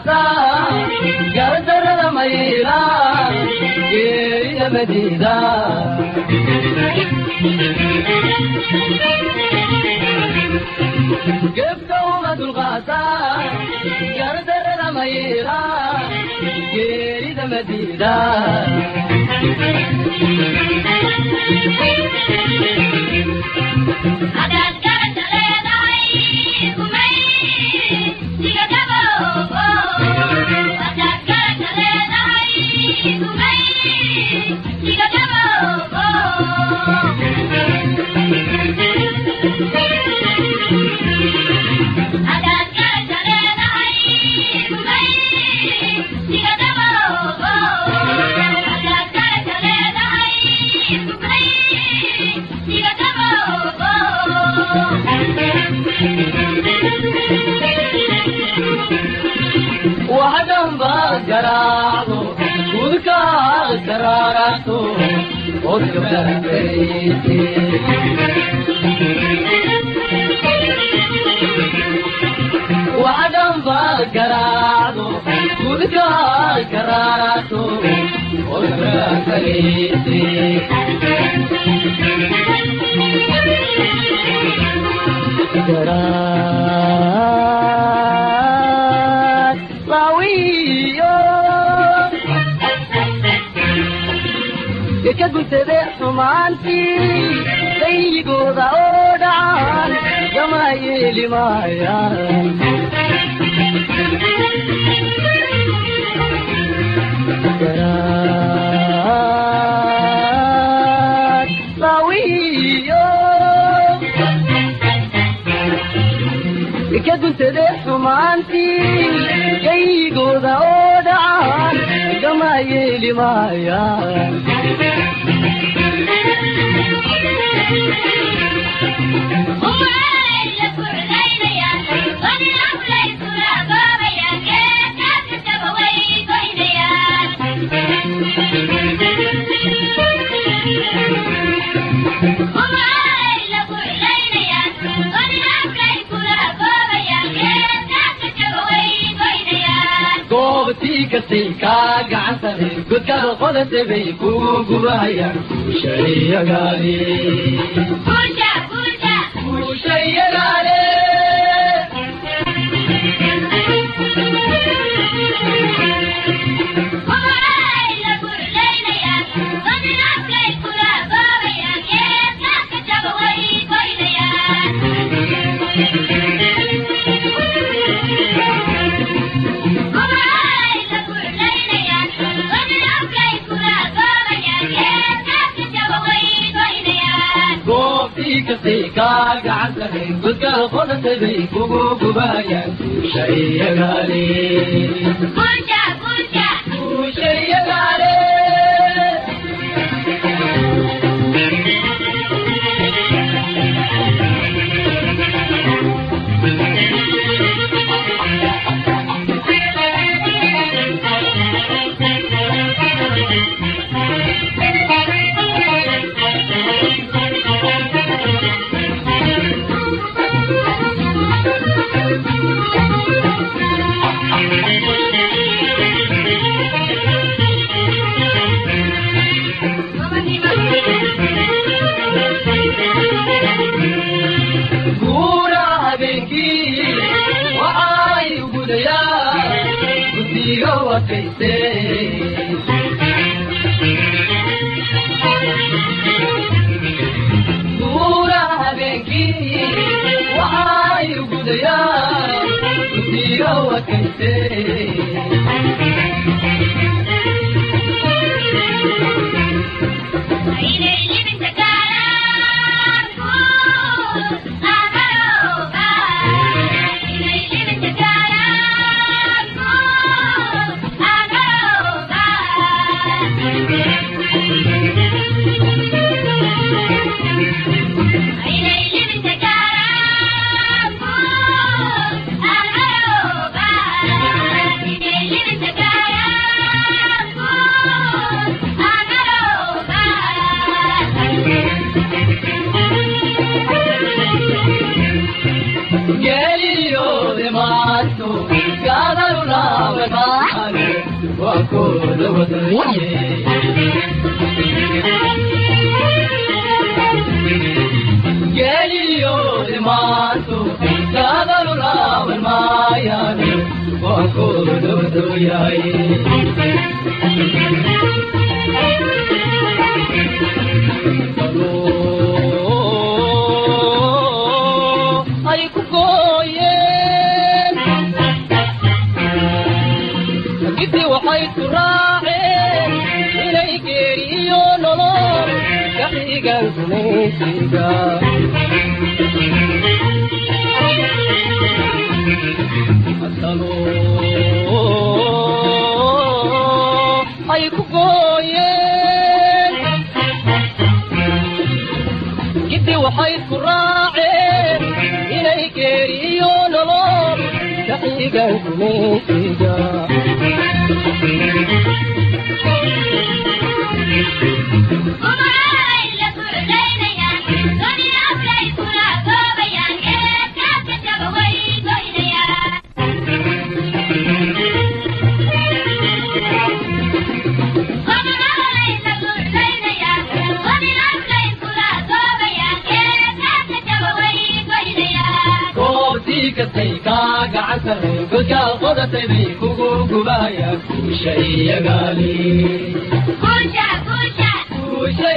dulqaata gardarada mayla geerida madiida gefka uma dulqaata gardarada mayla geerida madiida garaacdo gudkaa karaarato odgabdakareyse waxdhanba garaacdo gudkaa karaarato odgabdakareyse garaad laawiyo ka guntade xumaantii dayigooda oo dhacaan gama yeeli maayaan garaad laawiyo ka guntade xumaantii dayigooda oo dhacaan gama yeeli maayaan goobtii kastay kaa gacan sare godkaada qodatay bay kugu gubahayaan guushayagaale guushayagaale goobtii kastay kaa gacan sare godkaada qodatay bay kugu gubahayaan guushayagaale guushayagaale guura habeenkii waxay gudayaan guddiga wakayse guura habeenkii waxay gudayaan guddiga wakayse Thank you. Go'aankooda wadaye. Geeliyo dhimaantu gaadalu laaban maayaan, go'aankooda wadayaye. Ay ku gooyeen gidi, waxay ku raaceen inay geeriyo nolol ka xigaan gumaysiga. Ay ku gooyeen gidi, waxay ku raaceen inay geeriyo nolol ka xigaan gumaysiga. Goobtii kastay kaa gacan sarray, godkaad qodatay bay kugu gubayaan. Guusha iyagaali, guusha